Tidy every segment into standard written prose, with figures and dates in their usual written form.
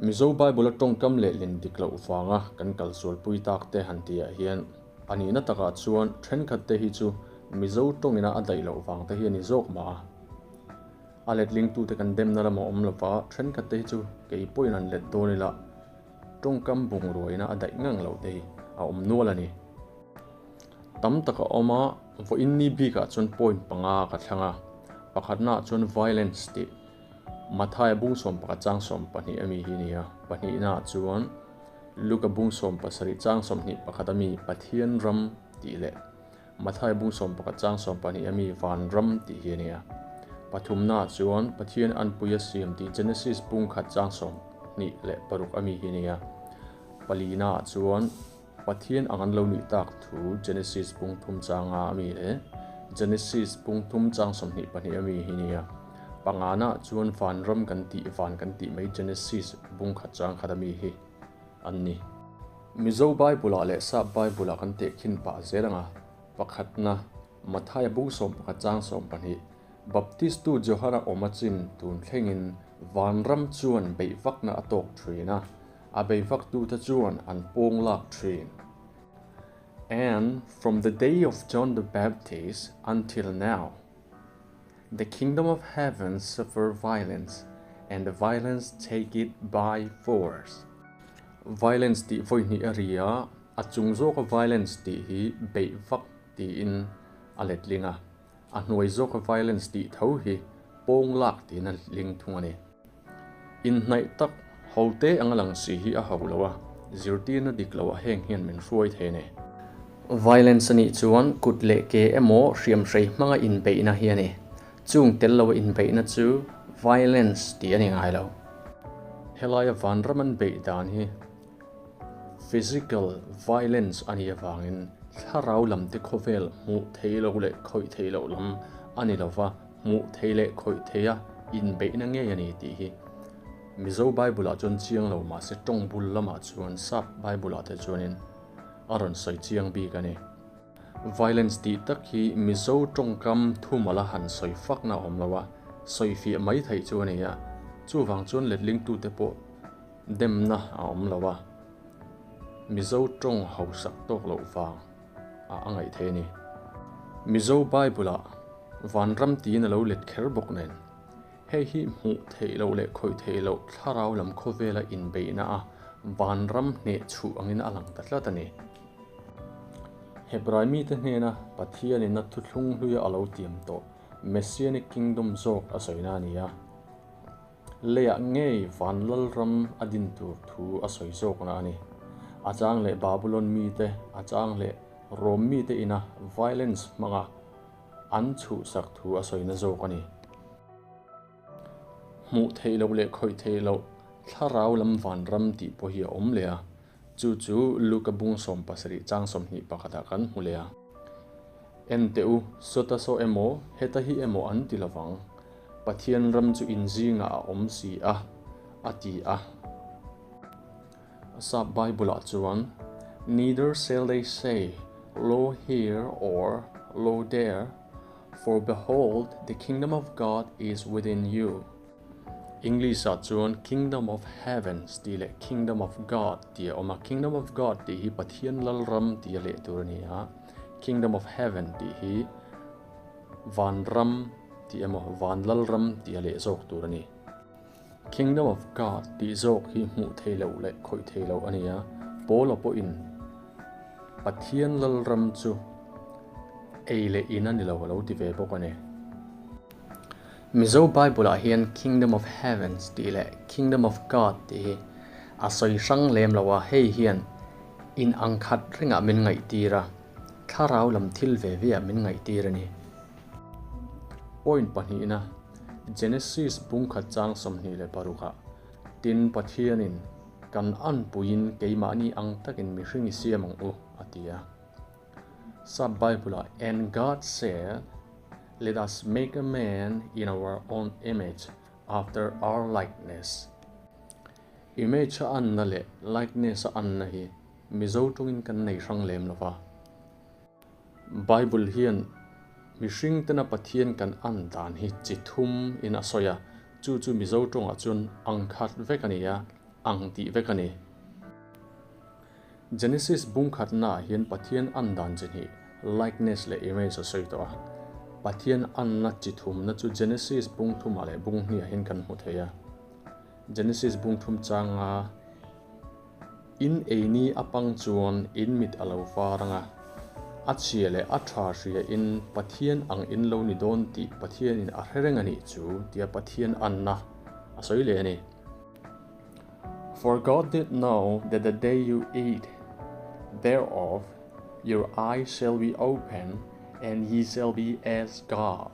Mizo Bible-a tawngkam lehlin dik loh vanga kan kal sualpui tak te han tihah hian a nihna takah chuan thenkhat te hi chu Mizo tawngina a daih loh vang te hi a ni zawk mah a. A letlingtute kan demna lam a awm lova, thenkhat te hi chu kei pawhin han let dawn ila tawngkam bungruaina a daih ngang loh te hi a awm nual a ni. Tam tak a awm a, vawiin ni bikah chuan point panga ka thlang a, pakhatnaah chuan violence tih Mathaia bung 11 chang 12 ami hi a ni a, pahnihnaah chuan Luka bung 17 chang 21 ami Pathian ram tih leh Mathaia bung 11 chang 12 ami van ram tih hi a ni a. Pathumnaah chuan Pathian anpui a siam tih Genesis bung 1 chang 26 ami hi a ni a. Palinaah chuan Pathian ang an lo nih tak thu Genesis bung 3 chang 5 ami leh Genesis bung 3 chang 22 ami hi a ni a. Panganaah chuan van ram kan tih van kan tih mai Genesis bung 1 chang 1 ami hi an ni. Mizo Bible-ah leh Sap Bible-ah kan tehkhin pah zel ang a, pakhatna, Mathaia bung 11 chang 12, Baptistu Johana awm a chin tun thlengin vanram chuan beihvakna a tawk thin a, a beihvaktute chuan an pawng lak thin. And from the day of John the Baptist until now, the kingdom of heaven suffer violence, and the violence take it by force. Violence tih vawi hnih a ri a, a chung zawka violence tih hi beihvak tiin a letling a, a hnuai zawka violence tih tho hi pawng lak tiin a ling thung a ni. Inhnaih tak hote anga lang si hi a ho lo a, zirtirna dik loah heng hian min hruai thei a ni. Violence a nih chuan kut leh ke emaw hriamhrei hmanga inbeihna hi a ni. Chung tel loa inbeihna chu violence tih a ni ngai lo. Helaia vanram an beih dan hi physical violence a nih avangin thlarau lam te khawvel hmuh theih loh leh khawih theih loh lam a ni lova, hmuh theih leh khawih theiha inbeihna ngei a ni tih hi Mizo Bible-ah chuan chiang lo mahse tawng bul lamah chuan Sap Bible-ah te chuanin a rawn sawi chiang bik a ni. Violence tih tak hi Mizo tawngkam thumala han sawi fakna a awm lo a, sawi fiah mai theih chu a ni a, chuvang chuan letlingtute pawh demna a awm lo a, Mizo tawng hausak tawk loh vang a a ngaih theih a ni. Mizo Bible-ah vanram tiin a lo let kher bawk nen. Hei hi hmuh theih loh leh khawih theih loh thlarau lam khawvela inbeihna a vanram hneh chhuh angin a lang ta tlat a ni. Hebrai mite hnena Pathianin a thuthlung hluia a lo tiam tawh Messianic Kingdom zawk a sawina a ni a. Leiah ngei van lalram a din tur thu a sawi zawkna a ni. A chang leh Babulon mite, a chang leh Rom mite ina violence hmanga an chhuhsak thu a sawina zawk a ni. Hmuh theih loh leh khawih theih loh thlarau lam vanram tih pawh hi a awm leh a, chu chu Luka bung 17 chang 21 ah kan hmu leh a. En teh u, sawta saw emaw, heta hi emaw an ti lovang, Pathian ram chu inzingah a awm si a, a ti a. Sap Bible-ah chuan, Neither shall they say, Lo here or Lo there, for behold, the kingdom of God is within you. English-ah chuan Kingdom of Heavens tih leh Kingdom of God tih a awm a. Kingdom of God tih hi Pathian Lalram tih a leh tur a ni a. Kingdom of Heaven tih hi Vanram tih emaw Van Lalram tih a leh zawk tur a ni. Kingdom of God tih zawk hi hmuh theih loh leh khawih theih loh a ni a, Paula pawhin Pathian Lalram chu ei leh in a ni lo a lo ti ve bawk a ni. Mizo Bible-ah hian Kingdom of Heavens tih leh Kingdom of God tih hi a sawi hrang lem lo a, hei hian in ang khat rengah min ngaihtir a, thlarau lam thil ve veah min ngaihtir a ni. Point pahnihna, Genesis bung 1 chang 26 ah, Tin, Pathianin, Kan anpuiin keimahni ang takin mihring i siam ang u, a ti a. Sap Bible-ah, And God said, Let us make a man in our own image, after our likeness. Image a anna leh likeness a anna hi Mizo tawngin kan nei hrang lem lo va. Bible hian mihring tena Pathian kan an dan hi chi thum in a sawi a, chu chu Mizo tawngah chuan ang khat vek a ni a. Ang tih vek a ni. Genesis bung khatnaah hian Pathian an dan chi hnih, likeness leh image a sawi tawh a. Pathian anna chi thumna chu Genesis bung thumah leh bung hniah hian kan hmu thei a. Genesis bung thum changa in eini a pang chuan in mit a lo var ang a, a chhia leh a tha hria in Pathian ang in lo ni dawn tih Pathianin a hre reng a nih chu tia Pathian anna a sawi leh a ni. For God did know that the day you eat thereof your eyes shall be open and ye shall be as God.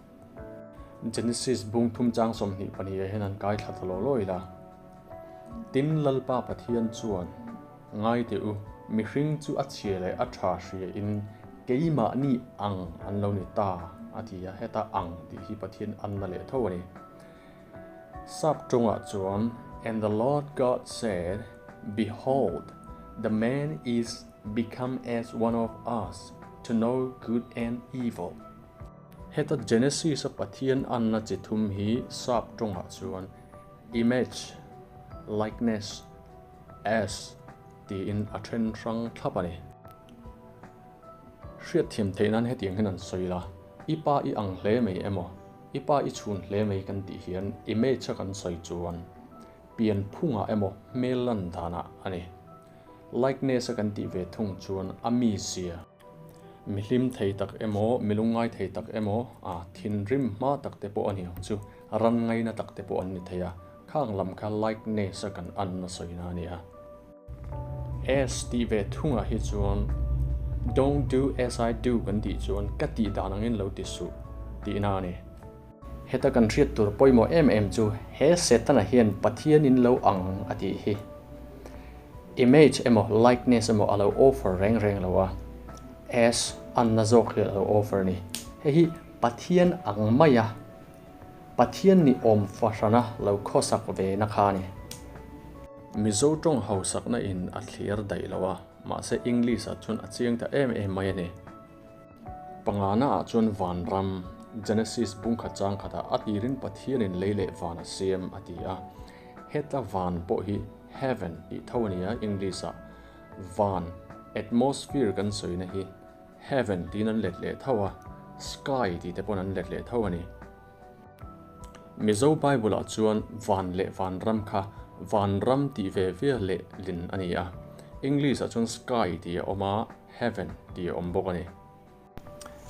Genesis bung thum chang 24 ah hian an kai thla ta law law ila. Tin, Lalpa Pathian chuan, Ngai teh u, mihring chu a chhia leh a tha hria in keimahni ang an lo ni ta, a ti a, heta ang tih hi Pathian anna leh tho a ni. Sap tawngah chuan, And the Lord God said, Behold, the man is become as one of us, to know good and evil. Heta Genesis-a Pathian anna chi thum hi sap tawngah chuan image, likeness, as tiin a then hrang thlap a ni. Hriatthiam theih nan hetiang hian an sawi la, I pa i ang hle mai emaw, i pa i chhun hle mai kan tih hian image a kan sawi chuan pian phungah emaw hmel lan danah a ni. Likeness a kan tih ve thung chuan a mizia, mi hlim thei tak emaw, mi lungngai thei tak emaw, a thinrim hma tak te pawh a ni ang chu, ran ngaina tak te pawh an ni thei a, khang lam kha likeness a kan an a sawina a ni a. As tih ve thungah hi chuan Don't do as I do kan tih chuan ka tih dan angin lo ti suh tihna a ni. Heta kan hriat tur pawimawh em em chu he Setana hian Pathianin lo ang a tih hi image emaw likeness emaw a lo offer reng reng lo a, as anna zawk hi a lo offer a ni. Hei hi Pathian ang maia Pathian ni awm fahrana lo khawsak ve na kha a ni. Mizo tawng hausakna in a thlir daih lo a, mahse English ah chuan a chiang ta em em mai a ni. Pangana ah chuan vanram, Genesis bungkhat chang khatah a tirin Pathianin lei leh van a siam a ti a. Heta van pawh hi heaven tih tho a ni a, English ah van, atmosphere kan sawina hi Heaven tiin an let leh tho a, sky tih te pawn an let leh tho a ni. Mizo Bible ah chuan van leh vanram kha vanram tih ve ve leh lin a ni a, English ah chuan sky tih a awm a, heaven tih a awm bawk a ni.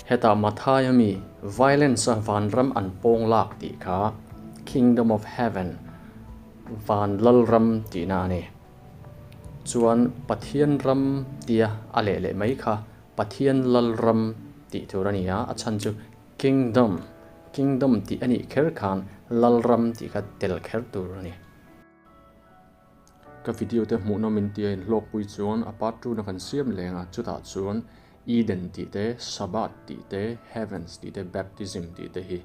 Hetah Mathaia mi violence a vanram an pawng lak tih kha Kingdom of Heaven, van lalram tihna a ni. Chuan Pathian ram tia a leh leh mai kha Pathian lal ram tih tur a ni a, a chhan chu Kingdom, Kingdom tih a nih kher khan lal ram tih kha tel kher tur a ni. Ka video te hmuhnawm in tia inhlawkpui chuan a part two na kan siam leng a, chutah chuan Eden tih te, Sabbath tih te, Heavens tih te, Baptism tih te hi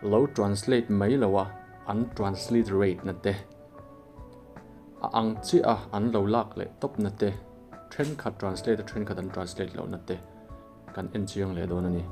lo translate mai lo a, an transliterate na te. A ang chiah a, an lo lak leh tawp na te, thenkhat translate a thenkhat an translate loh na te kan en chiang leh dawn a ni.